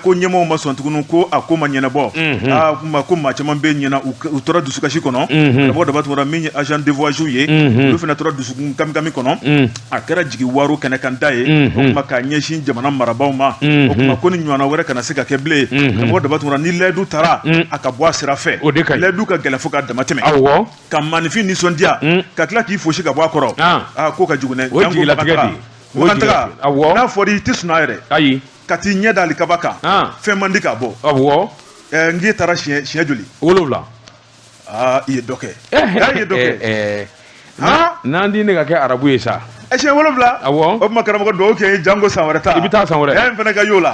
Ko ɲɛmaaw ma sɔn tuguni, ko a ko ma ɲɛnabɔ. Aa, kuma ko maa caman bɛ ɲɛna, u tora dusukasi kɔnɔ, karamɔgɔ Daba Tunkara. Min ye agent de voyage ye, olu fana tora dusukun kamikami kɔnɔ. A kɛra jigi waaro kɛnɛkanta ye, o tuma k'a ɲɛsin jamana marabaaw ma. O tuma ko ni ɲɔgɔnna wɛrɛ kana se ka kɛ bilen, karamɔgɔ Daba Tunkara, ni layidu taara, a ka bɔ a sira fɛ. O de ka ɲi. Layidu ka gɛlɛn fo k'a dama tɛmɛ. Ka maaninfin nisɔndiya, ka tila k'i fosi ka bɔ a kɔrɔ, aa, ko ka jugu dɛ. O ye jigilatigɛ de ye. O ye Makantaga, jigilatigɛ. Awɔ. N'a fɔra i tɛ sunɔgɔ yɛrɛ, Ayi. ka t'i ɲɛ da alikaba kan, fɛn man di k'a bɔ. N k'e taara siɲɛ joli? 7. Aa, i ye dɔ kɛ, i ye dɔ kɛ. N'an di ne ka kɛ arabu ye sa. Siɲɛ 7. Awɔ. O tuma karamɔgɔ, dugawu kɛ janko san wɛrɛ ta. I bɛ taa san wɛrɛ. In fana ka y'o la.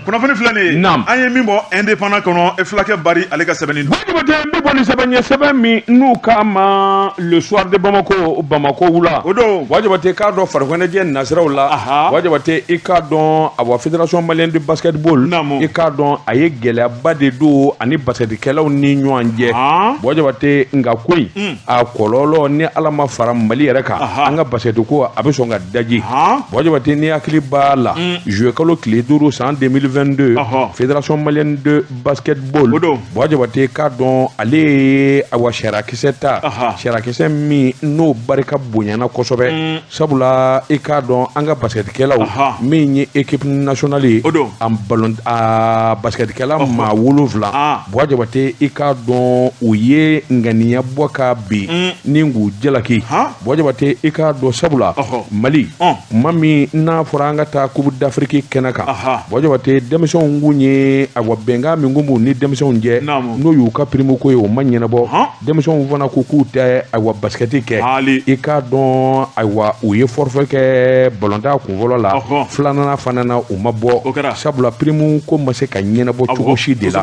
Kunnafoni filɛ nin ye. Naam. An ye min bɔ Indépendant kɔnɔ, fulakɛ Bari, ale ka sɛbɛnni don. Jabate, n bɛ bɔ ni sɛbɛn ye, sɛbɛn min n'u k'a ma Le Soir de Bamako, Bamako wula. O don. Buwa Jabate, k'a dɔn farikoloɲɛnajɛ nasiraw la. Buwa Jabate, i k'a dɔn, awa, Fédération malienne de basketball. Naamu. I k'a dɔn a ye gɛlɛyaba de don ani basketikɛlaw ni ɲɔgɔn cɛ. Buwa Jabate, nka ko in a kɔlɔlɔ, ni Ala ma fara Mali yɛrɛ kan, an ka basket ko a bɛ sɔn ka daji. Buwa Jabate, ni hakili b'a la, juillet kalo tile 5 san 2022, Fédération malienne de basketball, O don. Buwa Jabate, k'a dɔn ale ye, awa, sariyakisɛ ta, sariyakisɛ min n'o barika bonyana kosɛbɛ, sabula i k'a dɔn an ka basketikɛlaw, min ye équipe nationale ye, O don. a ballon a basketikɛla maa 7, Buwa Jabate, i k'a dɔn u ye ŋaniya bɔ ka bin ni k'u jalaki. Buwa Jabate, i k'a dɔn, sabula Mali, tuma min n'a fɔra an ka taa Coupe d'Afrique kɛnɛ kan, Buwa Jabate, denmisɛnw kun ye, awa, bɛnkan min kun b'u ni denmisɛnw cɛ, n'o y'u ka prime ko ye, o ma ɲɛnabɔ. Denmisɛnw fana ko k'u tɛ, ayiwa, basikɛti kɛ. I k'a dɔn, ayiwa, u ye forfait kɛ balontan kunfɔlɔ la, filanan fana na u ma bɔ, sabula prime ko ma se ka ɲɛnabɔ cogo si de la.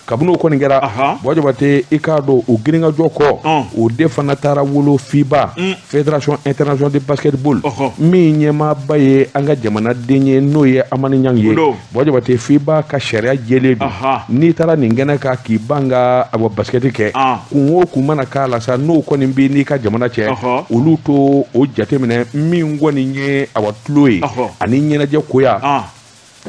Kabini o kɔni kɛra, Buwa Jabate, i k'a dɔn o girinkajɔ kɔ, o de fana taara wolo FIBA, Fédération internationale de basketball, min ɲɛmaaba ye an ka jamanaden ye, n'o ye Hamani Ɲangi ye. Buwa Jabate, FIBA ka sariya jɛlen don, n'i taara nin kɛnɛ kan k'i ban ka, awa, basikɛti kɛ, kun o kun mana k'a la sa, n'o kɔni b'i n'i ka jamana cɛ, olu to o jateminɛ. Min kɔni ye, awa, tulon ye ani ɲɛnajɛ koya,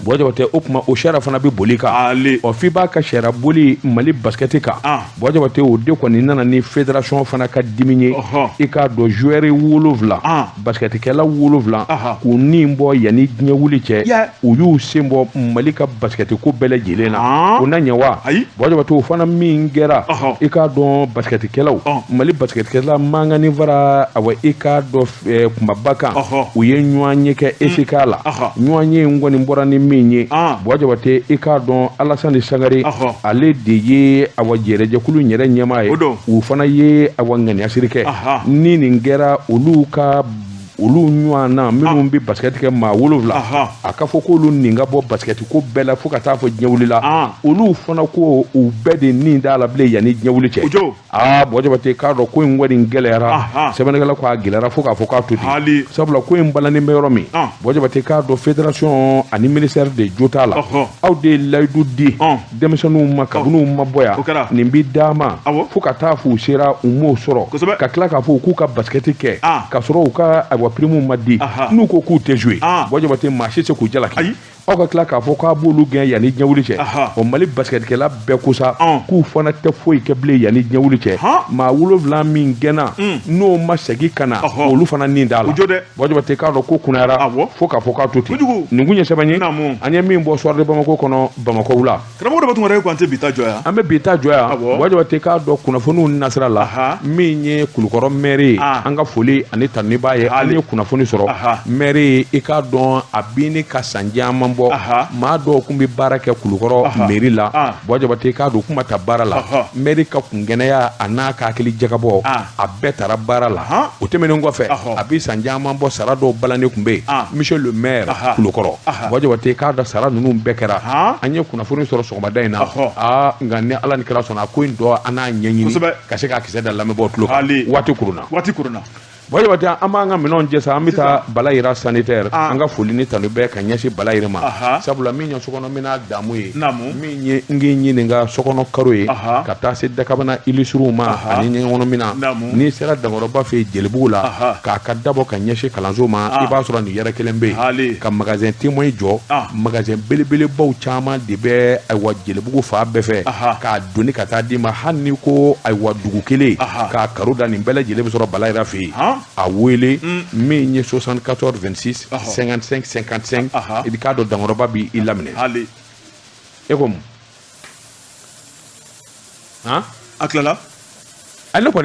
Buwa Jabate, o tuma o sariya fana bɛ boli kan. Ɔ, FIBA ka sariya boli Mali basikɛti kan, Buwa Jabate, o de kɔni nana ni fédération fana ka dimi ye. I k'a dɔn joueur 7, basikɛtikɛla 7, k'u ni bɔ yanni diɲɛ wuli cɛ, u y'u sen bɔ Mali ka basikɛti ko bɛɛ lajɛlen na. O na ɲɛ wa? Buwa Jabate, o fana min kɛra, i k'a dɔn basikɛtikɛlaw, Mali basikɛtikɛla mankanni fara, awa, i k'a dɔn kumaba kan, u ye ɲɔgɔn ye kɛ ESK la. Ɲɔgɔn ye in kɔni bɔra ni min ye, Buwa Jabate, i k'a dɔn Alasani Sangare, ale de ye, awa, jɛrɛjɛkulu yɛrɛ ɲɛmaa ye. U fana ye, awa, ŋaniyasiri kɛ ni nin kɛra, olu ka olu ɲɔgɔn na minnu bɛ basikɛti kɛ, maa 7, a ka fɔ k'olu nin ka bɔ basikɛti ko bɛɛ la fo ka taa fɔ diɲɛ wulila. Olu fana ko u bɛɛ de nin t'a la bilen yanni diɲɛ wuli cɛ. Aa, Buwa Jabate, k'a dɔn ko in kɔni gɛlɛyara. Sɛbɛnnikɛla ko a gɛlɛyara fo k'a fɔ k'a to ten, sabula ko in balannen bɛ yɔrɔ min, Buwa Jabate, k'a dɔn fédération ani ministère de jo t'a la. Aw de ye layidu di denmisɛnninw ma kabini u ma bɔ yan, nin bi d'a ma, fo ka taa f'u sera, u m'o sɔrɔ, ka tila k'a fɔ k'u ka basikɛti kɛ k'a sɔrɔ u ka, ayiwa, prime ma di. N'u ko k'u tɛ jouer, Buwa Jabate, maa si tɛ se k'u jalaki. Aw ka tila k'a fɔ k'a b'olu gɛn yanni diɲɛ wuli cɛ. O Mali basikɛtikɛla bɛɛ ko sa k'u fana tɛ foyi kɛ bilen yanni diɲɛ wuli cɛ. Maa 7 min gɛnna, n'o ma segin ka na, olu fana nin t'a la. Buwa Jabate, k'a dɔn ko kunnayara fo k'a fɔ k'a to ten. Nin kun ye sɛbɛn ye an ye min bɔ Soir de Bamako kɔnɔ, Bamakɔ wula. Karamɔgɔ dɔ tun ko an tɛ bi ta jɔ yan. An bɛ bi ta jɔ yan. Buwa Jabate, k'a dɔn kunnafoniw nasira la, min ye Kulukɔrɔ mɛri ye, an ka foli ani tanuni b'a ye. An ye kunnafoni sɔrɔ, mɛri ye, i k'a dɔn a bin ka san caman bɔ, maa dɔw tun bɛ baara kɛ Kulukɔrɔ mairie la. Buwa Jabate, k'a dɔn kuma ta baara la, mɛri ka kungɛnɛya a n'a ka hakili jagabɔ, a bɛɛ taara baara la. O tɛmɛnen kɔfɛ, a bɛ san caman bɔ, sara dɔw balannen tun bɛ yen, monsieur le maire Kulukɔrɔ. Buwa Jabate, k'a dɔn sara ninnu bɛɛ kɛra. An ye kunnafoni sɔrɔ sɔgɔmada in na. Aa, nka ni Ala ni kira sɔnna, a ko in dɔ an n'a ɲɛɲini ka se k'a kisɛ da lamɛnbaaw tulo kan. Waati kurunna. Waati kurunna. Buwa Jabate, an b'an ka minɛnw cɛ sa, an bɛ taa Balayira sanitaire. An ka foli ni tanu bɛɛ ka ɲɛsin Balayira ma, sabula min ye sokɔnɔ minɛn damu ye, min ye n k'i ɲininka sokɔnɔ karo ye, ka taa se dakabana ilisuruw ma ani ɲɛgɛnkɔnɔ minɛn. N'i sera Dankɔrɔba fɛ yen Jelibugu la, k'a ka dabɔ ka ɲɛsin kalanso ma, i b'a sɔrɔ nin yɛrɛ kelen bɛ yen ka magasin témoin jɔ. Magasin belebelebaw caman de bɛ, ayiwa, Jelibugu fan bɛɛ fɛ, k'a doni ka taa d'i ma. Hali ni ko, ayiwa, dugu kelen k'a karo da, nin bɛɛ lajɛlen bɛ sɔrɔ Balayira fɛ yen. A wele, min ye 74 26 55 55, i bɛ k'a dɔn Dankɔrɔba b'i laminɛ. E ko mun? Han, a tilala. Ale kɔni.